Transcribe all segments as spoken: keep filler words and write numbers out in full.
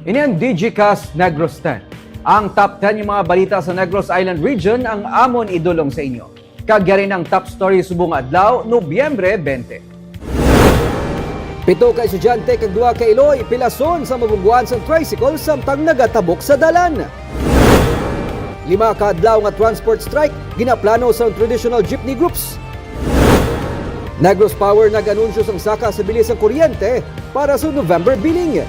Ini ang Digicast Negros ten. Ang top ten nga mga balita sa Negros Island Region ang amon idulong sa inyo. Kag yari na ang top story subong nga adlaw, Nobyembre twenty. Pito ka estudyante kag duha ka iloy pilason sa mabungguan sang tricycle samtang nagatabok sa dalan. Lima ka adlaw nga transport strike ginaplano sang traditional jeepney groups. Negros Power nag-anunsyo sang saka sa bilis sang kuryente para sa November billing.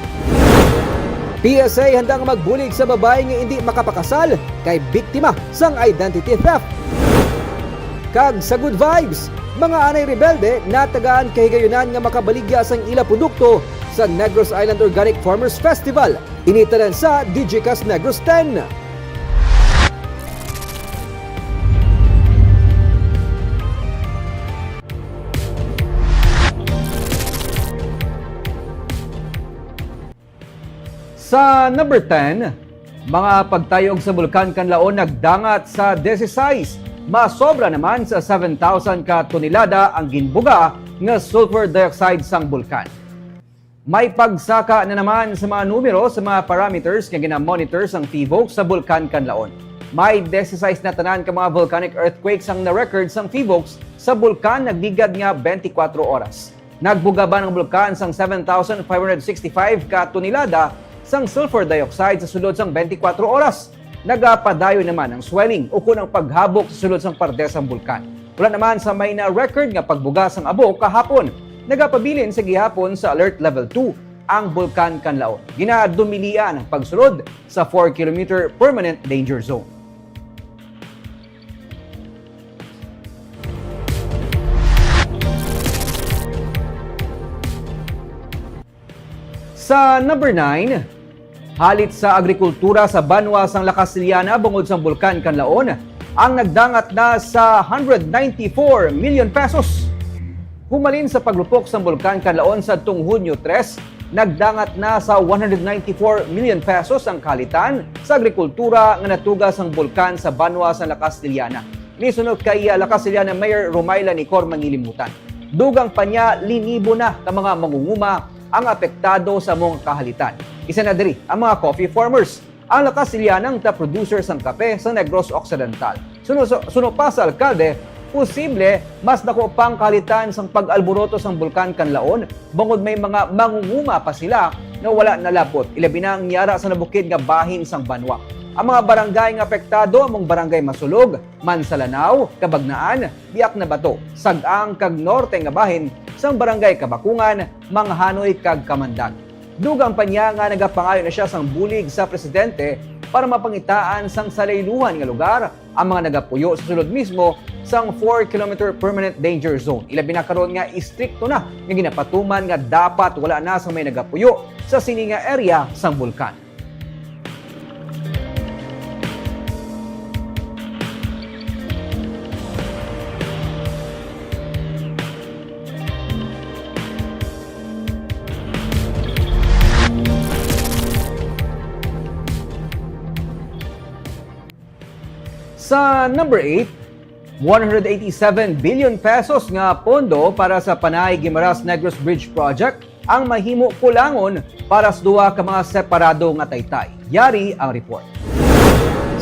P S A handa nga magbulig sa babayi nga indi makapakasal kay biktima sang identity theft. Kag sa Good Vibes, mga anay rebelde natagaan kahigayunan nga makabaligya sang ila produkto sa Negros Island Organic Farmers Festival. Ini tanan sa Digicast Negros ten. Sa number ten, mga pagtayog sa Bulkan Kanlaon nagdangat sa disisais. Masobra naman sa seven thousand ka tonelada ang ginbuga nga sulfur dioxide sang bulkan. May pagsaka na naman sa mga numero sa mga parameters nga ginamonitor sang PHIVOLCS sa Bulkan Kanlaon. May disisais na tanan ka mga volcanic earthquakes ang na-record sang PHIVOLCS sa bulkan nagligad nga twenty-four oras. Nagbuga ba ang bulkan sang seven thousand five hundred sixty-five ka tonelada sang sulfur dioxide sa sulod sang twenty-four oras? Nagapadayon naman ang swelling ukon ang paghabok sa sulod sang parte sang bulkan. Wala naman sa may na-record nga pagbuga sang abok kahapon. Nagapabilin sa gihapon sa Alert Level two ang Bulkan Kanlaon. Ginadumilian ang pagsulod sa four kilometer permanent danger zone. Sa number nine, halit sa agrikultura sa banwa sang La Castellana bangod sang Bulkan Kanlaon, ang nagdangat na sa hundred ninety-four million pesos. Humalin sa paglupok sang Bulkan Kanlaon sadtong Hunyo tres, nagdangat na sa one hundred ninety-four million pesos ang kahalitan sa agrikultura nga natuga sang bulkan sa banwa sang La Castellana. Misunod kay La Castellana Mayor Romayla Nicor Mangilimutan, dugang pa niya linibo na ka mga mangunguma ang apektado sa mga kahalitan. Isa na diri ang mga coffee farmers. Ang La Castellana ang top producer sang kape sa Negros Occidental. Suno, suno pa sa alkalde, posible mas dako pa ang kahalitan sang pag-alboroto sang Bulkan Kanlaon, bangod may mga mangunguma pa sila nga wala nalapot, ilabi na ang yara sa nabukid nga bahin sang banwa. Ang mga barangay nga apektado amo ang Barangay Masulog, Mansalanao, Cabagnaan, Biak na Bato, Sag-ang kag norte nga bahin sang Barangay Kabakungan, Manghanoy kag Kamandag. Dugang pa niya nga nagapangayo na siya sang bulig sa presidente para mapangitaan sang salayluhan nga lugar ang mga nagapuyo sa sulod mismo sang four kilometer permanent danger zone. Ilabi na karon nga istrikto na nga ginapatuman nga dapat wala na sang may nagapuyo sa sini nga area sang bulkan. Sa number eight, one hundred eighty-seven billion pesos nga pondo para sa Panay Guimaras Negros Bridge Project ang mahimo kulangon para sa duha ka mga separado nga taytay. Yari ang report.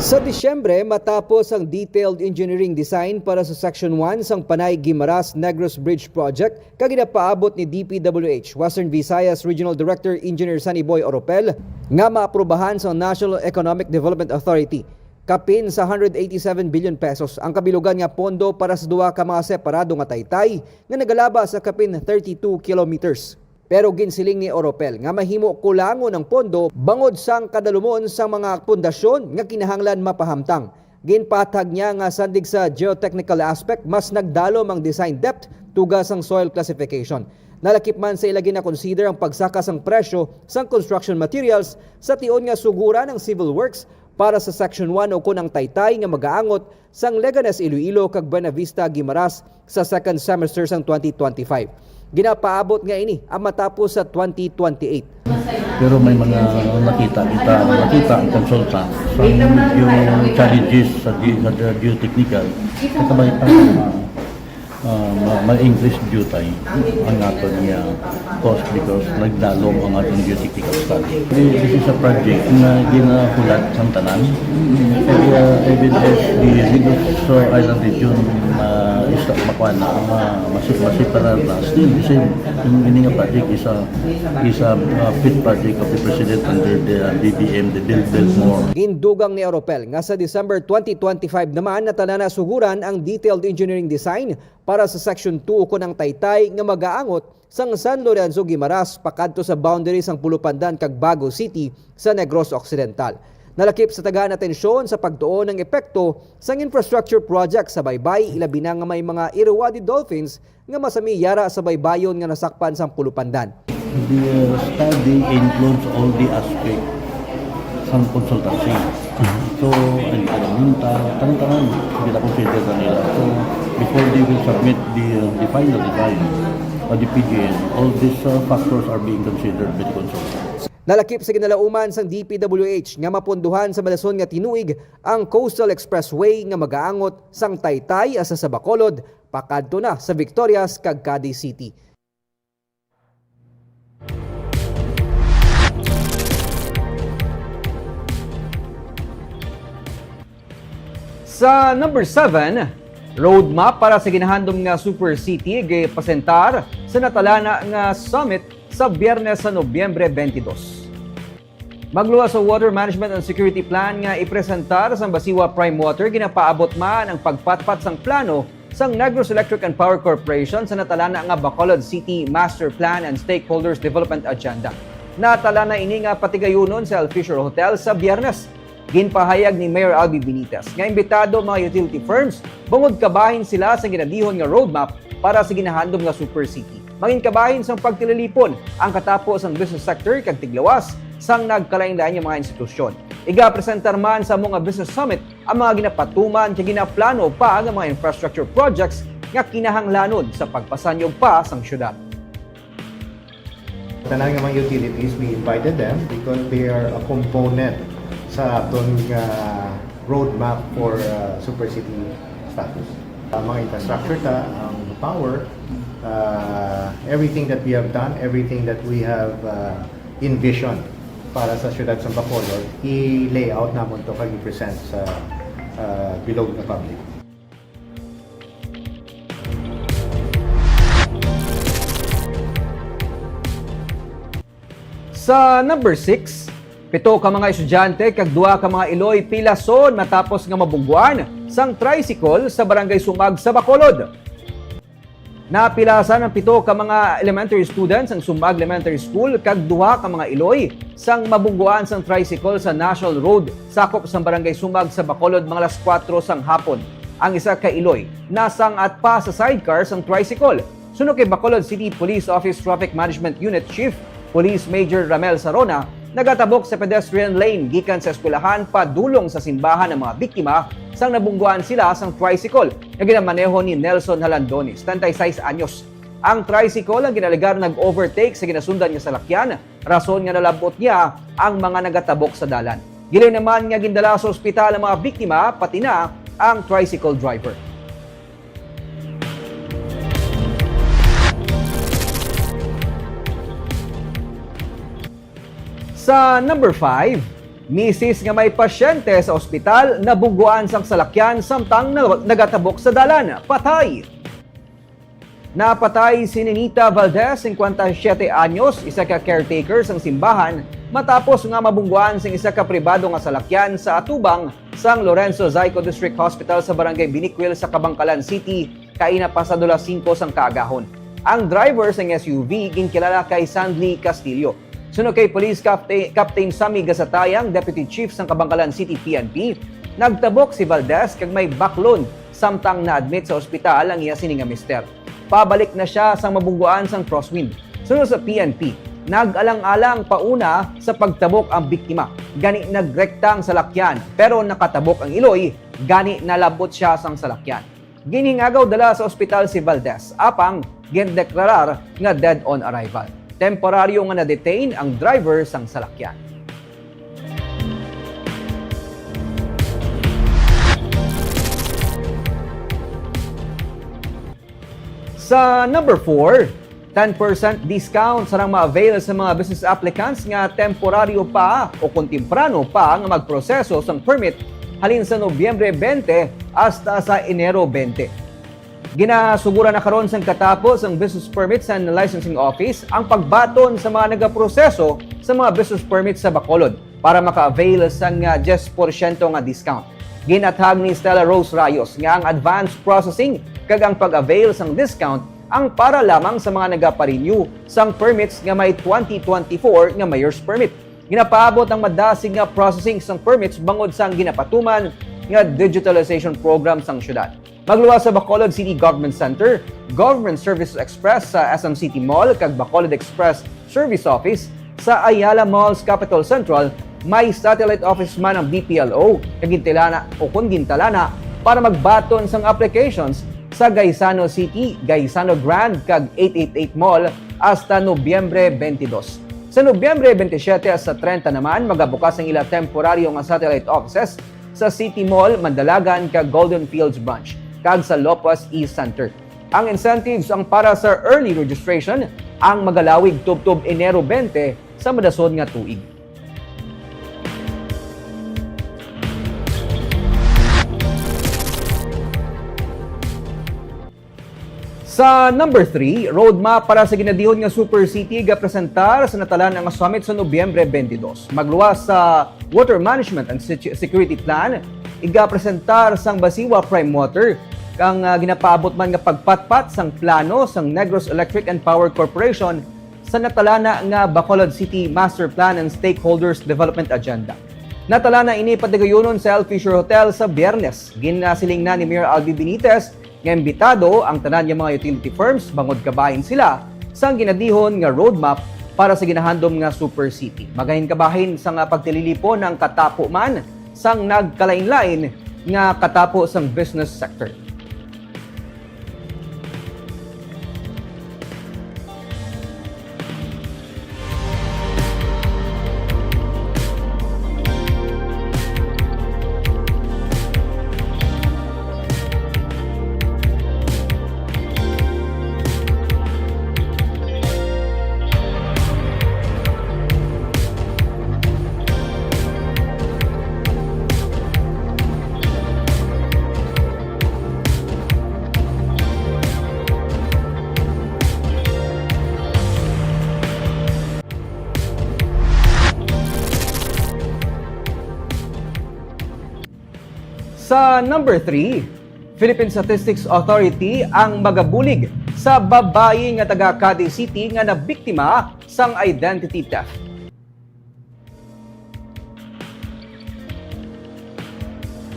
Sa Disyembre, matapos ang detailed engineering design para sa Section one sang Panay Guimaras Negros Bridge Project, kag ginapaabot ni D P W H Western Visayas Regional Director Engineer Sunny Boy Oropel nga maaprubahan sa National Economic Development Authority. Kapin sa hundred eighty-seven billion pesos ang kabilugan nga pondo para sa duha ka mga separado nga taytay nga nagalaba sa kapin thirty-two kilometers. Pero ginsiling ni Oropel nga mahimo kulangon ang pondo bangod sang kadalumon sang mga pundasyon nga kinahanglan mapahamtang. Ginpatag niya nga sandig sa geotechnical aspect, mas nagdalom ang design depth tuga sang soil classification. Nalakip man sa ila ginakonsider ang pagsaka sang presyo sang construction materials sa tion nga suguran ang civil works para sa Section one ukon ang taytay nga magaangot sang Leganes, Iloilo kag Buenavista, Guimaras sa second semester sang twenty twenty-five. Ginapaabot nga ini ang matapos sa twenty twenty-eight. Pero may mga nakita kita, nakita ang consultant sa medyo challenges sa, ge- sa geotechnical. Sa kabay-, ah, Ah, ma-, ma-increase duty ang aton nga cost because nagdalom ang aton geotechnical study. Thi-, this is a project nga ginahulat sang tanan. And, uh, even as the Negros, uh, Island Region, uh, is makuha na, ma-, masi-, masiparar na, still the same. Yung ini nga project is a, is a, uh, pet project of the President under the, uh, B B M, the Build Build More. Gindugang ni Oropel nga sa December twenty twenty-five naman natala na suguran ang detailed engineering design para sa Section two ukon ang taytay nga magaangot sang San Lorenzo Guimaras pakadto sa boundary sang Pulupandan kag Bago City sa Negros Occidental. Nalakip sa tagaan atensyon sa pagtuon ang epekto sang infrastructure project sa baybay, ilabi na nga may mga Irrawaddy dolphins nga masami yara sa baybayon nga nasakpan sang Pulupandan. The, uh, study includes all the aspect sang consultancy. So, environmental, tanan-tanan, gina-consider na nila. So, before they will submit the, uh, the final design or the P G N, all these, uh, factors are being considered by the consultants. Nalakip sa ginalauman sang D P W H nga mapondohan sa malason nga tinuig ang Coastal Expressway nga magaangot sang Taytay hasta sa Bacolod pakadto na sa Victorias kag Cadiz City. Sa number seven, roadmap para sa ginahandom nga Super City gipasentar sa natalana nga summit sa Biyernes sa Nobyembre twenty-two. Magluwas sa Water Management and Security Plan nga ipresentar sang Basiwa Prime Water, ginapaabot man ang pagpatpat sang plano sang Negros Electric and Power Corporation sa natalana nga Bacolod City Master Plan and Stakeholders Development Agenda. Natalana ini nga patigayunon sa El Fisher Hotel sa Biyernes. Ginpahayag ni Mayor Albee Benitez nga imbitado ang mga utility firms bangod kabahin sila sa ginadihon nga roadmap para sa ginahandom nga Super City. Mangin kabahin sang pagtililipon ang katapo sang business sector kag tiglawas sang nagkalainlain nga mga institusyon. Igapresentar man sa amo nga business summit ang mga ginapatuman kag ginaplano pa nga mga infrastructure projects nga kinahanglanon sa pagpasanyog pa sang syudad. Tanan nga mga utilities, we invited them because they are a component sa aton nga roadmap for, uh, Super City status. Ang mga infrastructure ta, ang power, uh, everything that we have done, everything that we have, uh, envisioned para sa siyudad sa Bacolod, i-layout namon to kag i-present sa, uh, bilog nga public. Sa number six, pito ka mga estudyante kag duha ka mga iloy pilason matapos nga mabungguan sang tricycle sa Barangay Sumag sa Bacolod. Napilasan ang pito ka mga elementary students sang Sumag Elementary School kag duha ka mga iloy sang mabungguan sang tricycle sa National Road, sakop sang Barangay Sumag sa Bacolod, mga alas kuwatro sang hapon. Ang isa ka iloy nasang-at pa sa sidecar sang tricycle. Suno kay Bacolod City Police Office Traffic Management Unit Chief Police Major Ramel Sarona, nagatabok sa pedestrian lane gikan sa eskwelahan padulong sa simbahan ang mga biktima sang nabungguan sila sang tricycle nga ginamaneho ni Nelson Halandones, treinta y seis anyos. Ang tricycle ang ginalegar nag-overtake sa ginasundan nga salakyan, rason nga nalab-ot niya ang mga nagatabok sa dalan. Giling naman nga gindala sa ospital ang mga biktima, pati na ang tricycle driver. Sa number five, misis nga may pasyente sa ospital nabungguan sang salakyan samtang na-, nagatabok sa dalan, patay. Napatay si Ninita Valdez, singkwenta y siyete anyos, isa ka caretaker sang simbahan, matapos nga mabungguan sang isa ka pribado nga salakyan sa atubang sang Lorenzo Zaico District Hospital sa Barangay Binicuil sa Kabankalan City, kaina pasado las singko sang kaagahon. Ang driver sang S U V ginkilala kay Sandly Castillo. Suno kay Police Capta-, Captain Sammy Gasatayang, Deputy Chief sang Kabankalan City P N P, nagtabok si Valdez kag may baklon samtang na-admit sa ospital ang iya sini nga mister. Pabalik na sia sang mabungguan sang crosswind. Suno sa P N P, nag-alang-alang pauna sa pagtabok ang biktima. Gani nagrekta ang salakyan, pero nakatabok ang iloy, gani nalab-ot sia sang salakyan. Ginhingagaw dala sa ospital si Valdez, apang gindeklarar nga dead on arrival. Temporaryo nga na-detain ang driver sang salakyan. Sa number four, ten percent discount sa nang ma-avail sa mga business applicants nga temporaryo pa o kung temprano pa nga magproseso sang permit halin sa Nobyembre twenty hasta sa Enero twenty. Ginasuguran na karon sang katapos sang Business Permits and Licensing Office ang pagbaton sa mga nagaproseso sa mga business permit sa Bacolod para maka-avail sang, ah, diyes porsyento nga discount. Ginathag ni Stella Rose Rayos nga ang advance processing kag ang pag-avail sang discount ang para lamang sa mga nagaparenew sang permits nga may twenty twenty-four nga mayor's permit. Ginapaabot ang madasig nga processing sang permits bangod sang ginapatuman nga digitalization program sang syudad. Magluwas sa Bacolod City Government Center, Government Services Express sa S M City Mall, kag Bacolod Express Service Office sa Ayala Malls Capitol Central, may satellite office man ang B P L O kag gintalana o kon gintalana para magbaton sang applications sa Gaisano City, Gaisano Grand, kag eight eight eight Mall hasta Nobyembre twenty-two. Sa Nobyembre twenty-seven hasta treinta naman, magabukas ang ila temporaryo nga satellite offices sa City Mall, Mandalagan, kag Golden Fields Branch, kag sa Lopez East Center. Ang incentives ang para sa early registration ang magalawig tubtob Enero twenty sa madasod nga tuig. Sa number three, roadmap para sa ginadihon nga Super City gapresentar sa natalan-a nga summit sa Nobyembre twenty-two. Magluwas sa Water Management and Secu-, Security Plan, igapresentar sang Basiwa Prime Water, kang, ah, ginapaabot man nga pagpatpat sang plano sang Negros Electric and Power Corporation sa natalana nga Bacolod City Master Plan and Stakeholders Development Agenda. Natalana ini patigayunon sa El Fisher Hotel sa Biyernes. Ginasiling na ni Mayor Albi Benitez nga imbitado ang tanan nga mga utility firms bangod kabahin sila sang ginadihon nga roadmap para sa ginahandom nga Super City. Magahin kabahin sang pagtililipon ang katapo man sang nagkalainlain nga katapo sang business sector. Sa number three, Philippine Statistics Authority ang magabulig sa babayi nga taga Cadiz City nga nabiktima sang identity theft.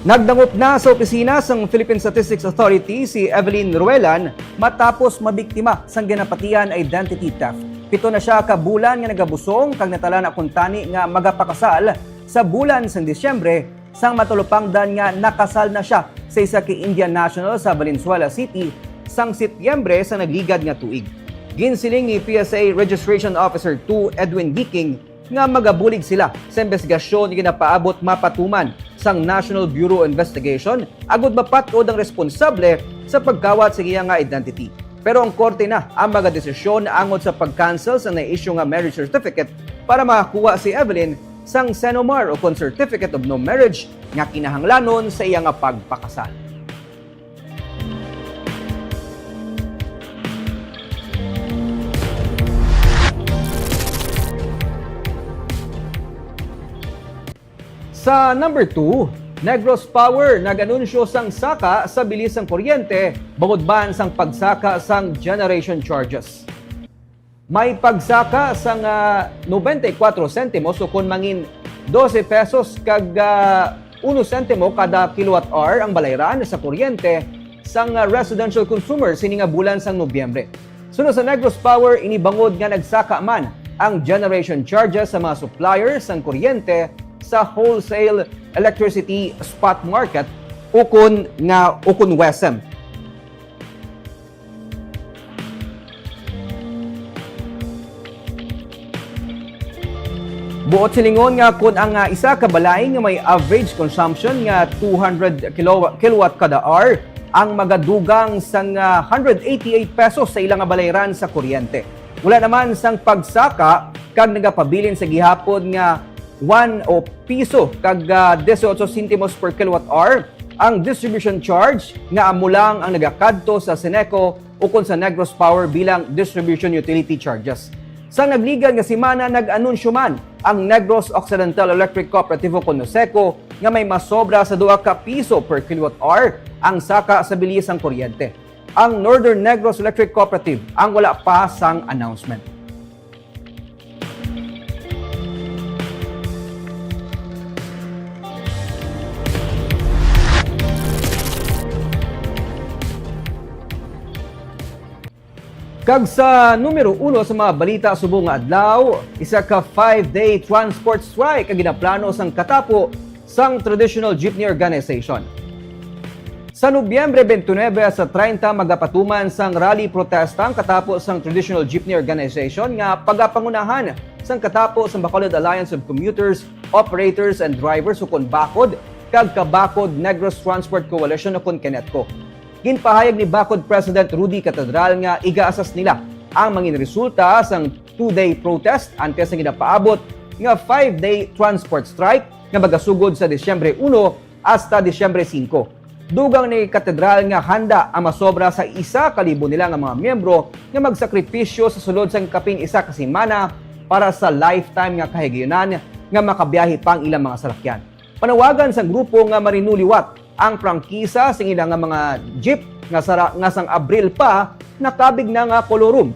Nagdangop na sa opisina sang Philippine Statistics Authority si Evelyn Ruelan matapos mabiktima sang ginapatihan identity theft. Pito na siya ka bulan nga nagabusong kag natalan-a kuntani nga magapakasal sa bulan sang Disyembre sang matalupangdan nga nakasal na siya sa isa ka Indian national sa Valenzuela City sang Setyembre sa nagligad nga tuig. Ginsiling ni P S A Registration Officer two Edwin Giking nga magabulig sila sa imbestigasyon nga ginapaabot mapatuman sang National Bureau of Investigation agud mapat-od ang responsable sa pagkawat sa iya nga identity. Pero ang korte na ang magadesisyon angot sa pag-cancel sa na-issue nga marriage certificate para makakuha si Evelyn sang CENOMAR o kon Certificate of No Marriage nga kinahanglanon sa iya nga pagpakasal. Sa number two, Negros Power nag-anunsyo sang saka sa bili sang kuryente bangod man sang pagsaka sang generation charges. May pagsaka sang, ah, noventa y cuatro sentimos o kon mangin dose pesos kag, ah, uno sentimo kada kilowatt hour ang balayran sa kuryente sang, ah, residential consumer sini nga bulan sang Nobyembre. Suno sa Negros Power, ini bangod nga nagsaka man ang generation charges sa mga supplier sang kuryente sa wholesale electricity spot market ukon nga, ukon WESM. Buot silingon nga kon ang, ah, isa ka balay nga may average consumption nga two hundred kilo-, kilowatt kada hour, ang magadugang sang, ah, hundred eighty-eight pesos sa ila nga balayran sa kuryente. Wala naman sang pagsaka kag nagapabilin sa gihapon nga one o piso kag, ah, dieciocho centimos per kilowatt hour ang distribution charge nga amo lang ang nagakadto sa Seneco ukon sa Negros Power bilang distribution utility charges. Sa nagligal nga semana, nag-anunsyo man ang Negros Occidental Electric Cooperative ukon NOCECO nga may masobra sa dua ka piso per kilowatt hour ang saka sa bili sang kuryente. Ang Northern Negros Electric Cooperative ang wala pa sang announcement. Kag sa numero uno sa mga balita subong nga adlaw, isa ka five-day transport strike ang ginaplano sang katapo sang Traditional Jeepney Organization. Sa Nobyembre twenty-nine sa treinta, magapatuman sang rally protesta ang katapo sang Traditional Jeepney Organization nga pagapangunahan sang katapo sang Bacolod Alliance of Commuters, Operators, and Drivers ukon BACOD kag ka-BACOD Negros Transport Coalition ukon KENETCO. Ginpahayag ni BACOD President Rudy Catedral nga igaasas nila ang mangin resulta sang two-day protest antes nga ginapaabot nga five-day transport strike nga magasugod sa Disyembre uno hasta Disyembre singko. Dugang ni Katedral nga handa ang masobra sa isa ka libo nila nga mga miyembro nga magsakripisyo sa sulod sang kapin isa ka semana para sa lifetime nga kahigayunan nga makabiyahe pa ang ilang mga salakyan. Panawagan sang grupo nga marinu liwat ang prangkisa sing ila nga mga jeep nga sara-, nga sang Abril pa nakabig na nga kolorum.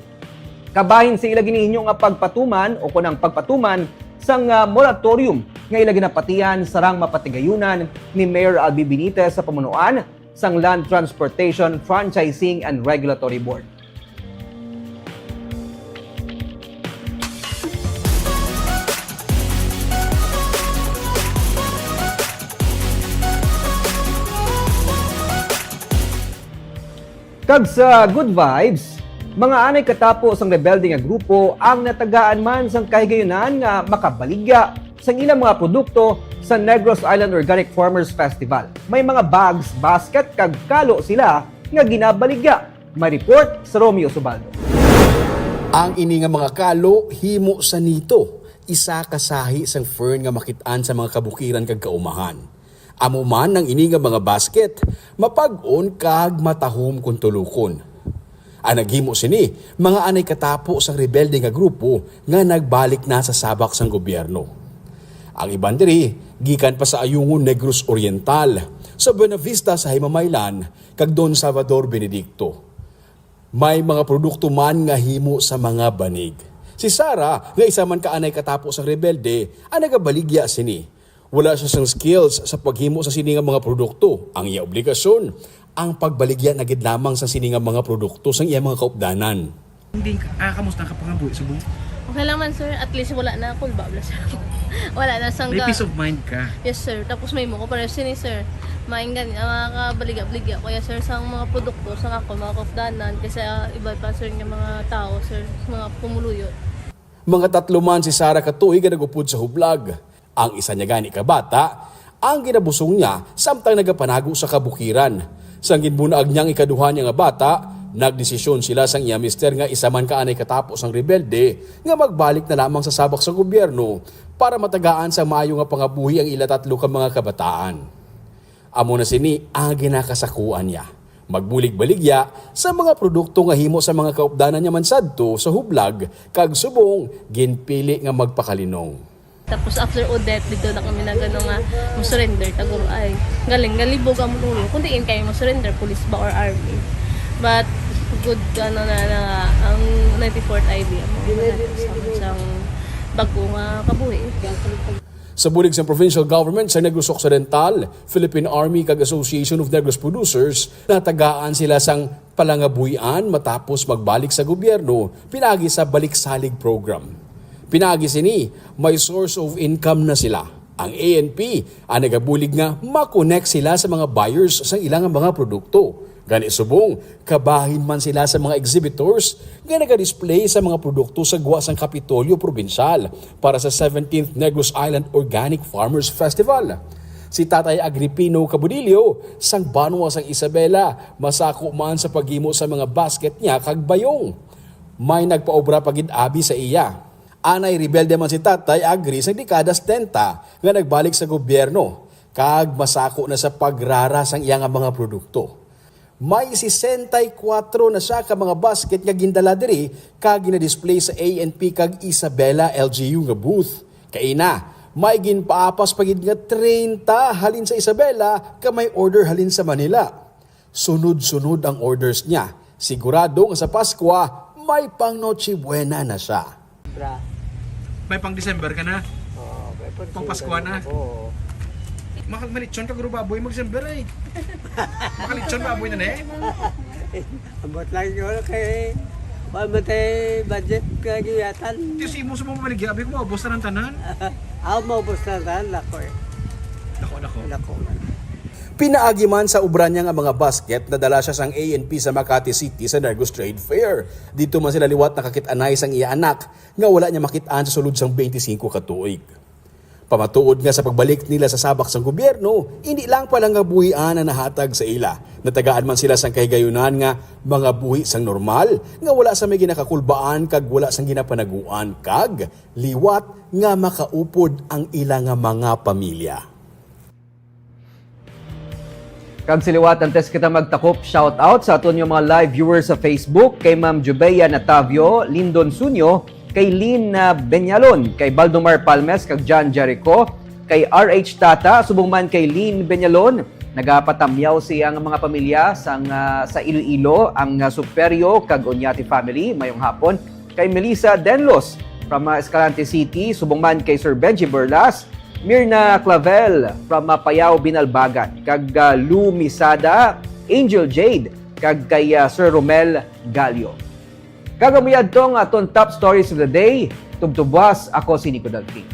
Kabahin sa ila ginihinyo nga pagpatuman o kon ang pagpatuman sang, ah, moratorium nga ila ginapatihan sarang mapatigayunan ni Mayor Albi Benitez sa pamunuan sang Land Transportation Franchising and Regulatory Board. Kag sa good vibes, mga anay katapo sang rebelde nga grupo ang natagaan man sang kahigayunan nga makabaligya sang ilang mga produkto sa Negros Island Organic Farmers Festival. May mga bags, basket, kag kalo sila nga ginabaligya. May report sa Romeo Subaldo. Ang ini nga mga kalo himo sa nito, isa ka sahi sang fern nga makit-an sa mga kabukiran kag kaumahan. Amo man ang ini nga mga basket, mapag-on kag matahom kon tulokon. Ang naghimo sini, mga anay katapo sang rebelde nga grupo nga nagbalik na sa sabak sang gobyerno. Ang iban diri gikan pa sa Ayungon, Negros Oriental, sa Buenavista sa Himamaylan, kag Don Salvador Benedicto. May mga produkto man nga himo sa mga banig. Si Sara, nga isa man ka anay katapo sang rebelde, ang nagabaligya sini. Wala siya sang skills sa paghimo sa sini nga mga produkto. Ang iya obligasyon, ang pagbaligya na gid lamang sa sini nga mga produkto sang iya mga kaupdanan. Hindi ka, ah, kamusta ka pangabuhi subong? Okay lang man, sir. At least wala na kulba, bla, sir. Wala na sang May ga- peace of mind ka. Yes, sir. Tapos may mo ko pareho sini, sir. Main gani, ah, makakabaligya-baligya ko, yes, sir, sa mga produkto, sa ako, mga kaupdanan, kasi, ah, iba pa, sir, nga mga tao, sir, mga pumuluyo. Mga tatlo man si Sara ka tuig nga nag-upod sa hublag. Ang isa niya gani ka bata, ang ginabusong niya samtang nagapanago sa kabukiran. Sang ginbunaag niya ang ikaduha niya nga bata, nagdesisyon sila sang iya mister nga isa man ka anay katapo sang rebelde nga magbalik na lamang sa sabak sa gobyerno para matagaan sa maayo nga pangabuhi ang ila tatlo ka mga kabataan. Amo na sini ang ginakasakuan niya. Magbulig-baligya sa mga produkto nga himo sa mga kaupdanan niya man sadto sa hublag kag subong ginpili nga magpakalinong. Tapos after Odette, dito na kami nagano nga mo-surrender, taguro ay galing galibog ang ulo. Kung diin kayo mo-surrender, police ba or army? But good ano na, na ang ninety-fourth I B ang mga sa, sa bag-o nga kabuhi. Sa bulig sa provincial government sa Negros Occidental, Philippine Army kag Association of Negros Producers, natagaan sila sang palangabuhian matapos magbalik sa gobyerno pinaagi sa Balik Salig Program. Pinaagi sini, may source of income na sila. Ang A N P ang nagabulig nga ma-connect sila sa mga buyers sa ilang mga produkto. Gani subong, kabahin man sila sa mga exhibitors nga nagadisplay sa mga produkto sa gwa sang Kapitolyo Probinsyal para sa seventeenth Negros Island Organic Farmers Festival. Si Tatay Agripino Cabudillo, sang banwa sang Isabela, masako man sa paghimo sa mga basket niya kag bayong. May nagpaobra pa gid abi sa iya. Anay rebelde man si Tatay Agri sang dekada setenta nga nagbalik sa gobyerno, kag masako na sa pagrara sang iya nga mga produkto. May sesenta y kuwatro na siya ka mga basket nga gindala diri kag gina-display sa A N P kag Isabela L G U nga booth. Kaina, may ginpaapas pa gid nga treinta halin sa Isabela ka may order halin sa Manila. Sunod-sunod ang orders niya. Sigurado nga sa Paskwa, may pang Noche Buena na siya. Bra. May pang December ka na? Oh, may pang Pang Pasko na? Oo. Makagmalitson ka, guro baboy, mag-December eh. Makalitson baboy na na eh. Ambot lang yun kay wala man tay budget ka giyatan. Ito si mo sa mga maligya, abi ko maubos na ng tanan. Ah, maubos na tanan ako eh. Dako, dako. Lako. Pinaagi man sa obra niya nga mga basket, nadala siya sang A N P sa Makati City sa Negros Trade Fair. Dito man sila liwat nakakit-anay sang iya anak nga wala niya makit-an sa sulod sang twenty-five ka tuig. Pamatuod nga sa pagbalik nila sa sabak sang gobyerno, hindi lang pala nga buhian ang nahatag sa ila. Natagaan man sila sang kahigayunan nga mga buhi sang normal, nga wala sa may ginakakulbaan kag wala sang ginapanaguan, kag liwat nga makaupod ang ila nga mga pamilya. Kag siliwat antes kita magtakop, shout out sa aton nga mga live viewers sa Facebook, kay Ma'am Jubeya Natavio, Lindon Sunyo, kay Lynn ah, Benyalon, kay Baldomar Palmes, kag John Jericho, kay R H Tata, subong man kay Lynn Benyalon. Nagapatamyaw siya nga mga pamilya sang, ah, sa Iloilo, ang ah, Superio kag Oñate family. Mayong hapon kay Melissa Denlos from ah, Escalante City, subong man kay Sir Benji Berlas, Mirna Clavel from ah, Payao, Binalbagan, kag ah, Lou Misada, Angel Jade, kag kay ah, Sir Romel Gallo. Kag amo yadto ang aton top stories of the day. Tubtubwas, ako si Nico Dalpin.